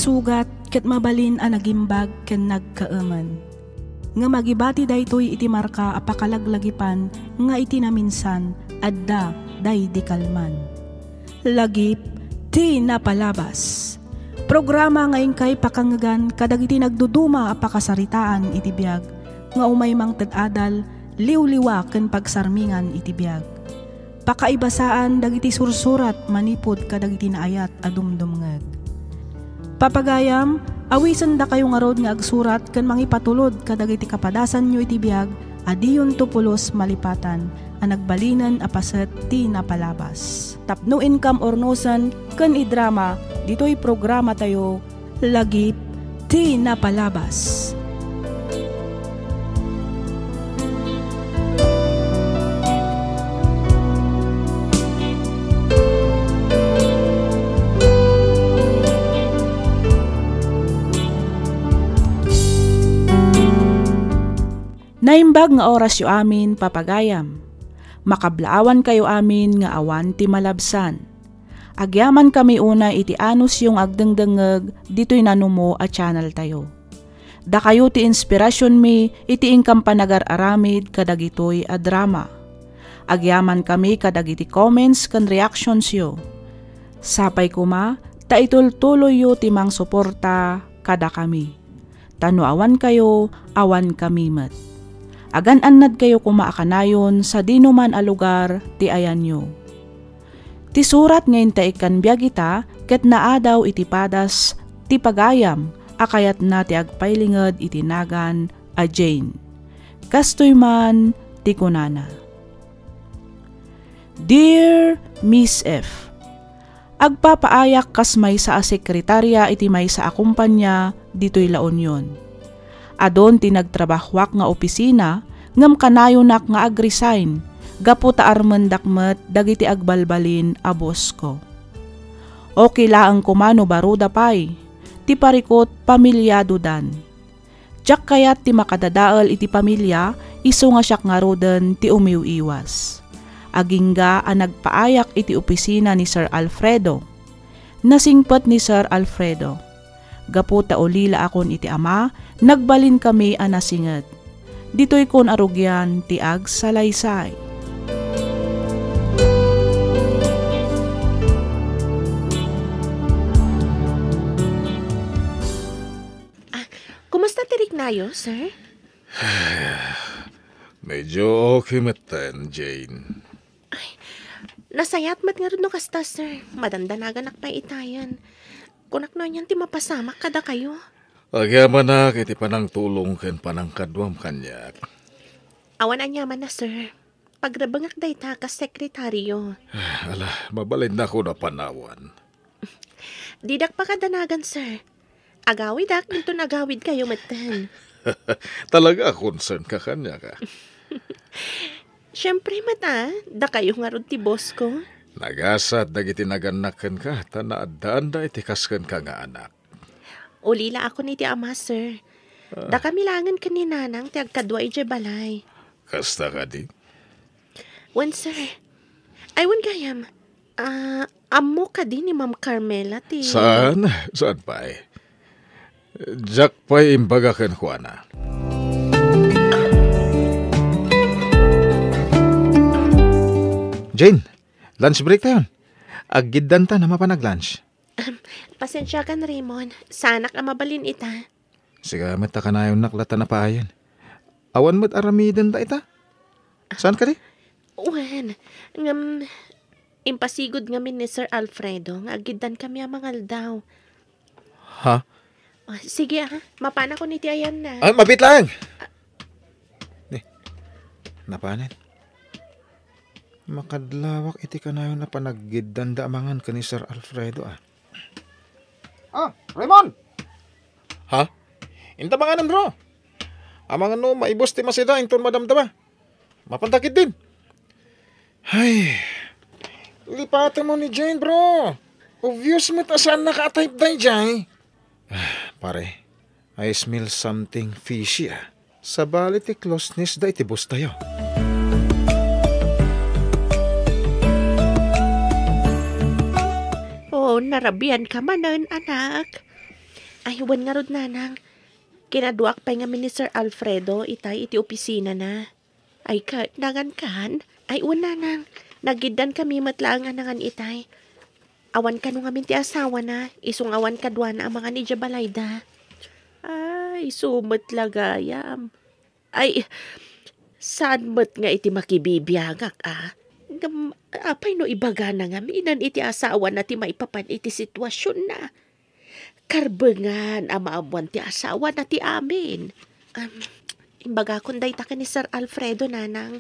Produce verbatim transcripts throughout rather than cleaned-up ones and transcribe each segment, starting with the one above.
Sugat ket mabalin a nagimbag ken nagkaemen. Ngem agibati daytoy iti marka a pakalaglagipan nga iti naminsan, adda daydi kalman. Lagip ti napalabas. Programa nga inkay pakangngegan kadagiti nagduduma a pakasaritaan iti biag nga umay mangted adal, liwliwa ken pagsarmingan iti biag. Pakaibasaan dagiti sursurat manipud kadagiti naayat a dumdumngeg. Papagayam, awisendakayo ngarud nga agsurat ken mangipatulod kadagiti kapadasanyo iti biag a diyonto pulos malipatan a nagbalinen a paset ti napalabas. Tapno inkam urnosen ken idrama ditoy programatayo, Lagip ti Napalabas. Naimbag nga orasyo amin, papagayam. Makablaawankayo amin nga awan ti malabsan. Agyamankami unay iti anusyo nga agdengdengngeg ditoy nanumo a channeltayo. Dakayo ti inspirasionmi iti inkam panagar-aramid kadagitoy a drama. Agyamankami kadagiti comments ken reactionsyo. Sapay koma ta itultuloyyo ti mangsuporta kadakami. Ta no awankayo, awankami met. Agan-annadkayo koma a kanayon sadinoman a lugar ti ayanyo. Ti surat nga inta ikkan biag ita ket naadaw iti padas ti pagayam a kayatna ti agpailinged iti nagan a Jane. Kastoy man ti kunana, "Dear Miss F, agpapaayak kas maysa a sekretaria iti maysa a kumpanya ditoy La Union. Adun ti nagtrabahoak nga opisina ngem kanayonak nga agresign gapu ta armendak met dagiti agbalbalin a bossko. Okay laeng koma no baruda pay ti parikut, pamiliadodan. Diak kayat ti makadadael iti pamilia isu nga siak ngaruden ti umiw-iwas. Agingga a nagpaayak iti opisina ni Sir Alfredo. Nasingpet ni Sir Alfredo. Gapu ta ulilaakon iti ama, nagbalinkami a nasinget. Ditoykon a rugian ti agsalaysay." Ah, kumusta ti riknayo, sir? Medyo okay metten, Jane. Ay, nasayaat met ngarud no kasta, sir. Madandanaganak pay itayen. Kunak no anian ti mapasamak kadakayo. Agyamanak iti panangtulong ken panangkaduam kaniak. Awan aniamanna, sir. Pagrebengak dayta kas sekretaryo. Ala, mabalinnakon a panawan. Didak pakadanagan, sir. Agawidak inton agawidkayo metten. Talaga a concern ka kaniak, a. Siempre met, a, dakayo ngarud ti boss ko. Nagasat dagiti nagannak kenka ta naaddaanda iti kas kenka nga anak. Ulilaakon iti ama, sir. Ah. Dakami laengen ken ni Nanang ti agkadua idiay balay. Kasta kadi? Wen, sir. Ay, wen gayam. Ah, ammo kadi ni Ma'am Carmela ti... Saan? Saan pay? Diak pay imbaga kenkuana. Jane, lunch break tayon. Aggiddanta a mapan ag-lunch. Ahem, pasensiakan, Raymond. Saanak a mabalin ita. Sika met ta kanayonnak latta a paayen. Awan met aramidenda ita. Saan kadi? Wen, ngem, impasigud ngamin ni Sir Alfredo nga aggiddankami a mangaldaw. Ha? Ah, sige, a. Mapanakon iti ayanna. Ay, mabiit laeng. Ni, napanen. Makadlawak iti kanayon a panaggiddanda a mangan ken ni Sir Alfredo, a. Ah, Raymond! Ha? Inta manganem, bro. Amangan no maibus ti masida inton madamdama. Mapanta ketdin. Hay, lipatem ni Jane, bro. Obvious met a saannaka a type daydiay. Ah, pare, I smell something fishy, a. Sabali ti closeness da iti boss tayo. Oh, narabian ka manen, anak. Ay, wen ngarud, nanang. Kinaduak pay ngamin ni Sir Alfredo itay iti opisinana. Ay, ket, nagankan? Ay, wen, nanang. Nagiddan kami met laeng a nangan itay. Awan kano ngamin ti asawana, isu nga awan kaduana a mangan idiay balayda. Ay, isu met la gayam. Ay, saan met nga iti makibibiagak, a? Ngem, apay no ibagana ngamin iti asawana ti maipapan iti situasionna? Karbengan a maammuan ti asawana ti amin. Am, imbagakon dayta ken ni Sir Alfredo, nanang.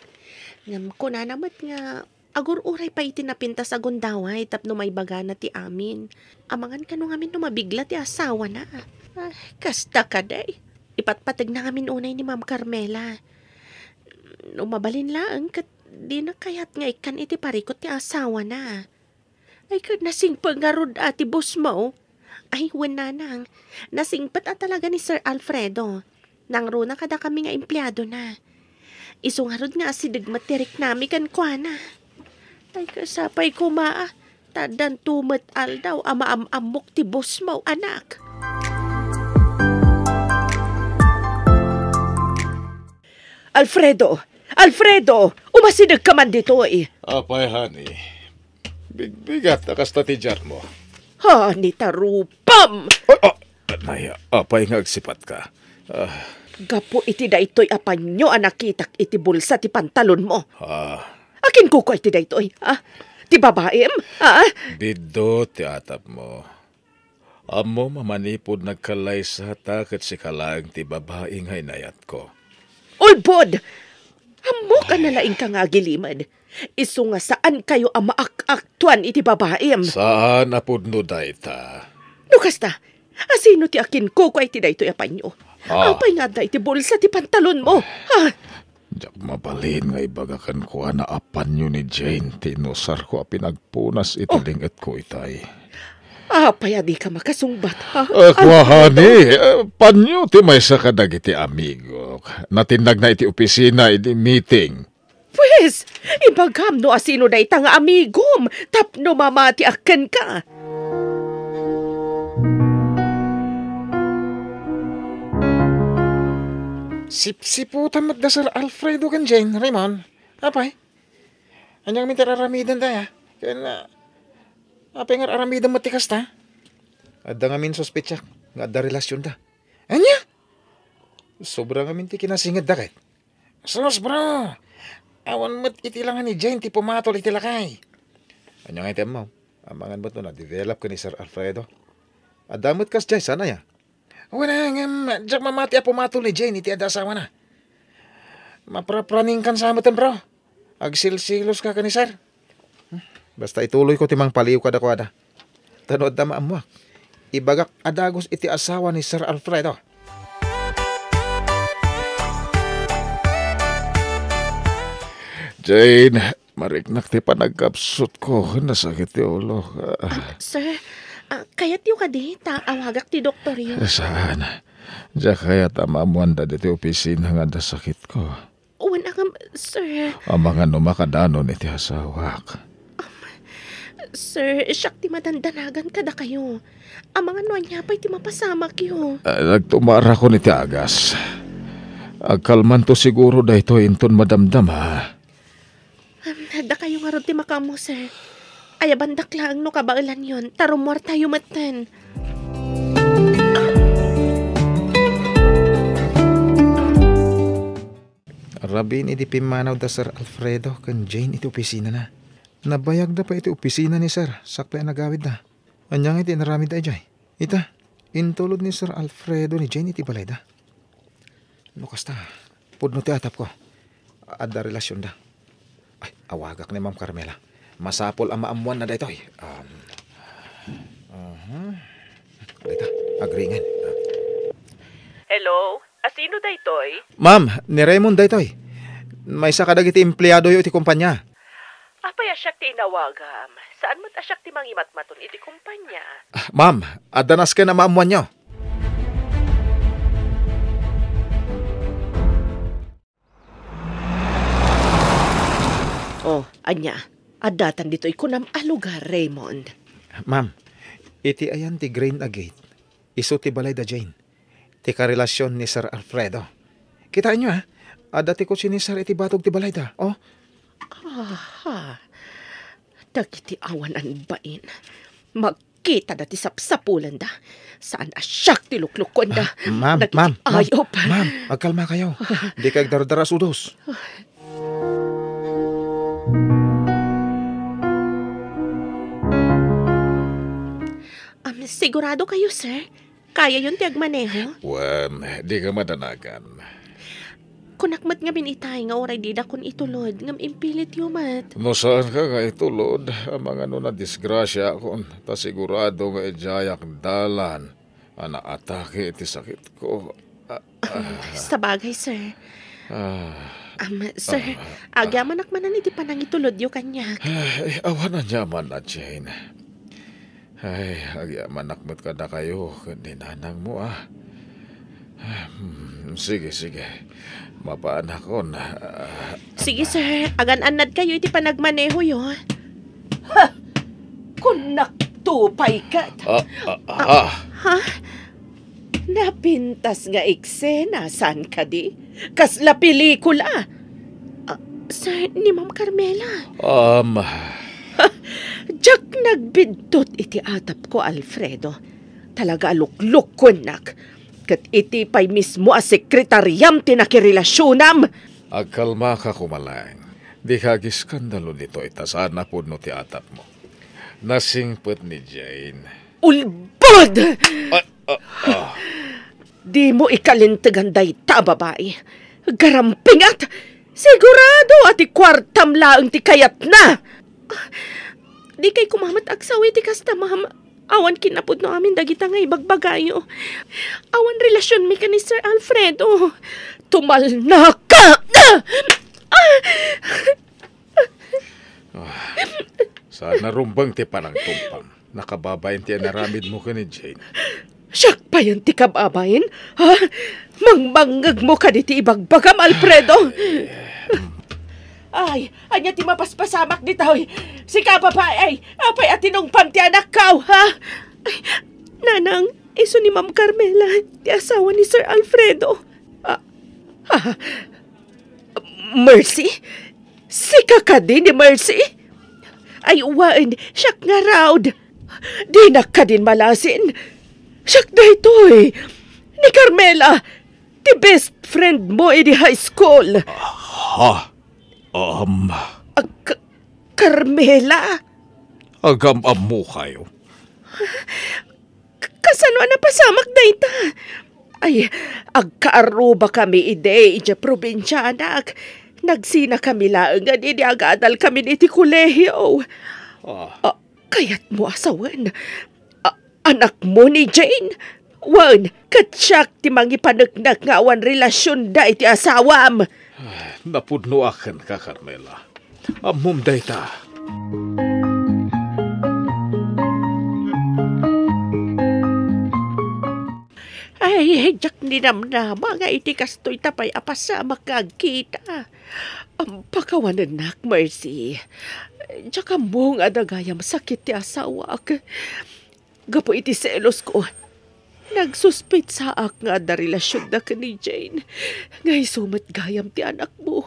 Ngem kunana met nga agur-uray pay iti napintas a gundaway tapno maibagana ti amin. Amangan kano ngamin no mabigla ti asawana. Ah, kasta kadi. Ipatpategna ngamin unay ni Ma'am Carmela. No mabalin laeng ket dina kayat nga ikkan iti parikut ti asawana. Ay, ket nasingpet ngarud a ti boss mo. Ay, wen, nanang. Nasingpet a talaga ni Sir Alfredo. Nangruna kadakami nga empleadona. Isu ngarud nga asideg met ti riknami kenkuana. Ay, kasapay koma, a. Ta addanto met aldaw a maam-ammok ti boss mo, anak. Alfredo! Alfredo! Umasidegka man ditoy! Apay, honey? Bigbigat a kasta ti diarmo. Honey, tarupam! Ay, ah, nay, apay nga agsipatka? Ah. Gapu iti daytoy a panyo a nakitak iti bulsa ti pantalonmo. Ah. Akin kuko iti daytoy, ha? Ti babaim, ha? Biddo ti atapmo. Ammom a manipud nagkallaysata ket sika laeng ti babai nga inayatko. Ulbod! Ammok a nalaingka nga agilimed. Isu nga saankayo a maak-aktuan iti babaim. Saan a pudno dayta. No kasta, asino ti akinkuko iti daytoy a panyo? Ah. Apay nga adda iti bulsa ti pantalonmo? Ha? Diak mabalin nga ibaga kenkuana a panyo ni Jane ti inusarko a pinagpunas iti Oh. lingetko itay. Apay a dika makasungbat, ha? Eh, Alfredo? Kuahani, eh, panyo ti maysa kadagiti amigok. Natinnagna iti opisina idi meeting. Pues, ibagam no asino dayta nga amigom tapno mamatiak kenka. Sipsiputan met da Sir Alfredo ken Jane, Raymond. Apay? Ania ngamin ti ar-aramidenda, a? Ken, ah, apay nga ar-aramidem met ti kasta? Adda ngamin suspetsak nga adda relasionda. Ania? Sobra ngamin ti kinasingedda ket. Sus, bro! Awan met iti langa ni Jane ti pumatol iti lakay. Ania nga iti ammo? Amangan met no na-develop ken ni Sir Alfredo. Adda met kasdiay, saan aya? Wen, ngem, diak mamati a pumatol ni Jane iti adda asawana. Maprapraningkan sa metten, bro. Agsilsiloska ken ni Sir. Hmm, basta ituloyko ti mangpaliw kadakuada. Ta no adda maammoak, ibagak a dagus iti asawa ni Sir Alfredo. Jane, mariknak ti panagkapsutko. Nasakit ti ulo. Ah, sir, ah, kayatyo kadi ta awagak ti doktoryo? Saan? Diak kayat a maammoanda ditoy opisina nga adda sakitko. Wen, ngem, sir. Amangan no makadanon iti asawak. Sir, siak ti madandanagan kadakayo. Amangan no ania pay ti mapasamakyo. Ah, nagtumarakon iti agas. Agkalmanto siguro daytoy inton madamdama. Am, dakayo ngarud ti makaammo, sir. Ayabandak laeng no kabaelanyon, ta rummuartayo metten. Rabin idi pimmanaw da Sir Alfredo ken Jane iti opisinana. Nabayagda pay iti opisina ni Sir, sakbay a nagawidda. Ania ngay ti inaramidda idiay? Ita, intulod ni Sir Alfredo ni Jane iti balayda. No kasta, pudno ti atapko. Adda relasionda. Ay, awagak ni Ma'am Carmela. Masapul a maammuanna daytoy. Um, aha. Dayta, agringan. Hello? Asino daytoy? Ma'am, ni Raymond daytoy. Maysa kadagiti empleadoyo iti kumpanya. Apay a siak ti inawagam? Saan met a siak ti mangimatmaton iti kumpanya? Ah, ma'am, adda nasken a maammuanyo. Oh, ania? Addatan ditoy kunam a lugar, Raymond? Ma'am, iti ayan ti green a gate, Isu ti balayda, Jane. Ti karelasion ni Sir Alfredo. Kitaenyo, a. Adda ti kotse ni Sir iti batog ti balayda, oh. Aha. Dagiti awanan bain. Magkitada ti sapsapulenda. Saan a siak ti luklukuenda. Ah, ma'am, Dagiti ma'am, ma'am, ayop. Ma'am, agkalmakayo. Dika agdardarasudos. Am, sigurado kayo, sir? Kayayon ti agmaneho? Wen, dika madanagan. Kunak met ngamin itay nga uray didakon itulod, ngem impilityo met. No saanka nga itulod, amangan no nadisgrasiaakon, ta sigurado nga idiayak dalan a naatake iti sakitko. Ah, ah. Sabagay, sir. Ah. Am, sir, ah, agyamanak manen iti panangitulodyo kaniak. Ay, awan aniaman a, Jane. Ay, agyamanak met kadakayo ken ni nanangmo, ah. Hmm, sige, sige. Mapaanakon, ah. Sige, sir. Agan-annadkayo iti panagmanehoyo. Ha! Kunak to pay ket. Ah, ah, ah. Ha? Napintas nga eksena, saan kadi? Kasla pelikula. Ah, sir, ni Ma'am Carmela. Um. Diak nagbidtot iti atapko, Alfredo. Talaga a luklukkuennak. Ket iti pay mismo a sekretariam ti nakirelasionam. Agkalmaka koma laeng. Dika agiskandalo ditoy ta saan a pudno ti atapmo. Nasingpet ni Jane. Ulbod! Ah, ah, ah. Dimo ikalintegan dayta a babai. Garampingat! Sigurado a ti kuartam laeng ti kayatna! Dikay koma met agsaw iti kasta, ma'am. Awan kinapudno amin dagita nga ibagbagayo. Awan relasionmi ken ni Sir Alfredo. Tumalnaka! Ah! Ah, saan a rumbeng ti panangtumpam. Nakababain ti inaramidmo ken ni Jane. Siak payen ti kababain? Ha? Mangmangngegmo kaditi ibagbagam, Alfredo? Ay, ania ti mapaspasamak ditoy? Sika, babai, apay a tinungpam ti anakko, ha? Ay, nanang, isu ni Ma'am Carmela, ti asawa ni Sir Alfredo. Ah, ah, Mercy? Sika kadi ni Mercy? Ay, wen, siak ngarud. Dinak kadin malasin. Siak daytoy. Ni Carmela, ti best friend mo idi high school. Ha? Um. Ag-, Carmela? Agam-ammokayo. K-, kasano a napasamak dayta? Ay, agkaarrubakami idi idiay probinsia, anak. Nagsinakami laeng idi agadalkami iti kolehiyo. Ah. Ah, kayatmo a sawen. Ah, anakmo ni Jane? Wen, ket siak ti mangipaneknek nga awan relasionda iti asawam. Napudnoak kenka, Carmela. Ammom dayta. Ay, diak ninamnama nga iti kastoy ta pay a pasamak nga agkita. Am, pakawanennak, Mercy. Diak ammo nga adda gayam sakit ti asawak. Gapu iti selosko, nagsuspetsaak nga adda relasionda ken ni Jane, nga isu met gayam ti anakmo.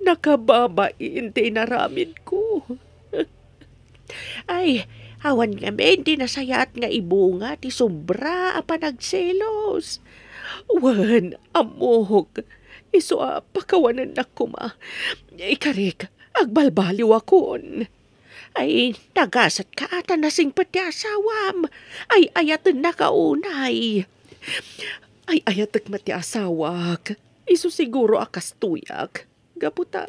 Nakababain ti inaramidko. Ay, awan ngamin ti nasayaat nga ibunga ti sobra a panagselos. Wen, ammok, isu a pakawanennak koma. Ikarik, agbalbaliwakon. Ay, nagasatka ta nasingpet ti asawam. Ay-ayatennaka unay. Ay-ayatek met ti asawak. Isu siguro a kastoyak. Gapu ta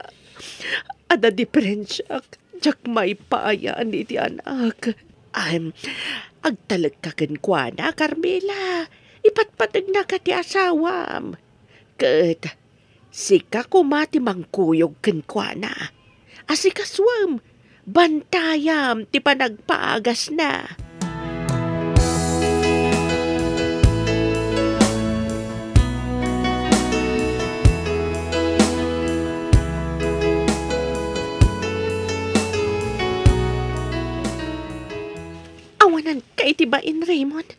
adda diferensiak. Diak maipaayaan iti anak. Am, agtalekka kenkuana, Carmela. Ipatpategnaka ti asawam. Ket sika koma ti mangkuyog kenkuana. Asikasuem, bantayam ti panagpaagasna. Awananka iti bain, Raymond.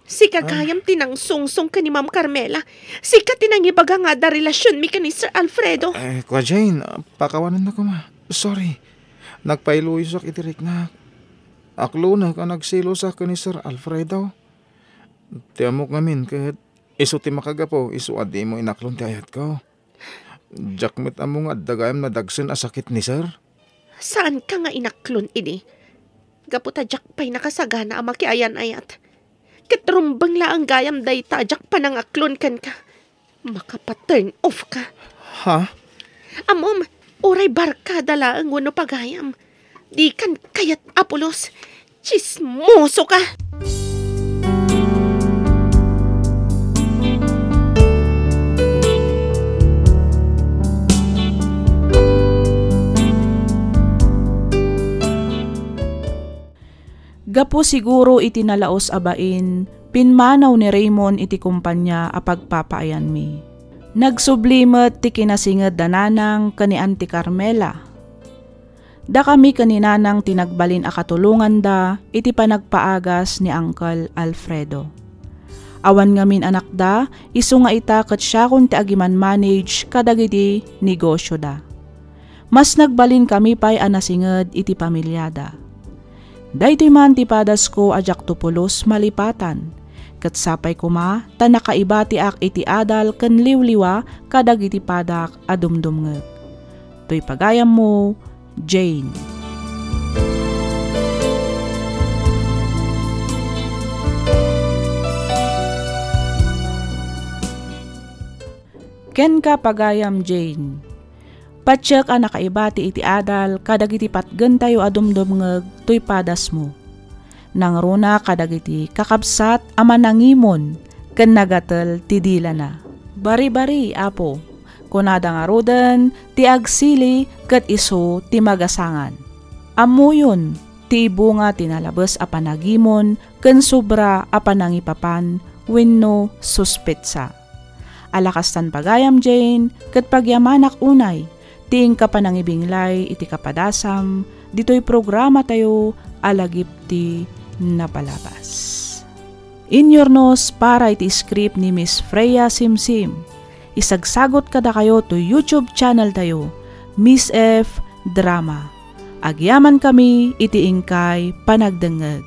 Sika Ah. gayam ti nangsungsong ken ni Ma'am Carmela. Sika ti nangibaga nga adda relasionmi ken ni Sir Alfredo. Eh, Kua Jane, ah, pakawanennak koma. Sorry. Nagpailuyosak iti riknak. Aklonek a nagselosak ken ni Sir Alfredo. Ti ammok ngamin ket isu ti makagapu isu a dimo inaklon ti ayatko. Diak met ammo nga adda gayam nadagsen a sakit ni Sir. Saanka nga inaklon idi? Gapu ta diak pay nakasagana a makiayan-ayat. Ket rumbeng laeng gayam dayta a diak panangaklon kenka. Makapa-turn off ka. Ha? Ammom, uray barkada laeng wenno pagayam. Dikan kayat a pulos. Tsismoso ka! Gapu siguro iti nalaus a bain, pimmanaw ni Raymond iti kompania a pagpapaayanmi. Nagsubli met ti kinasinged da Nanang ken ni Auntie Carmela. Dakami ken ni Nanang ti nagbalin a katulonganda iti panagpaagas ni Uncle Alfredo. Awan ngamin anakda, isu nga ita ket siakon ti agimanmanage kadagiti negosioda. Mas nagbalinkami pay a nasinged iti pamiliada. Daytoy man ti padasko a diakto pulos malipatan, ket sapay koma ta nakaibatiak iti adal ken liwliwa kadagiti padak a dumdumngeg. Toy pagayammo, Jane. Kenka, pagayam Jane. Patiek a nakaibati iti adal kadagiti patgentayo a dumdumngeg toy padasmo. Nangruna kadagiti kakabsat a manangimon ken nagatel ti dilana. Bari-bari, Apo, kunada ngaruden ti agsili ket isu ti magasangan. Ammoyon ti ibunga ti nalabes a panagimon ken sobra a panangipapan wenno suspetsa. Ala kastan, pagayam Jane, ket pagyamanak unay ti inka panangibinglay iti kapadasam ditoy programatayo a Lagip ti Napalabas. Inyurnos para iti script ni Miss Freya Simsim. Isagsagot kadakayo to YouTube channel tayo, Miss F Drama. Agyamankami iti inkay panagdengngeg.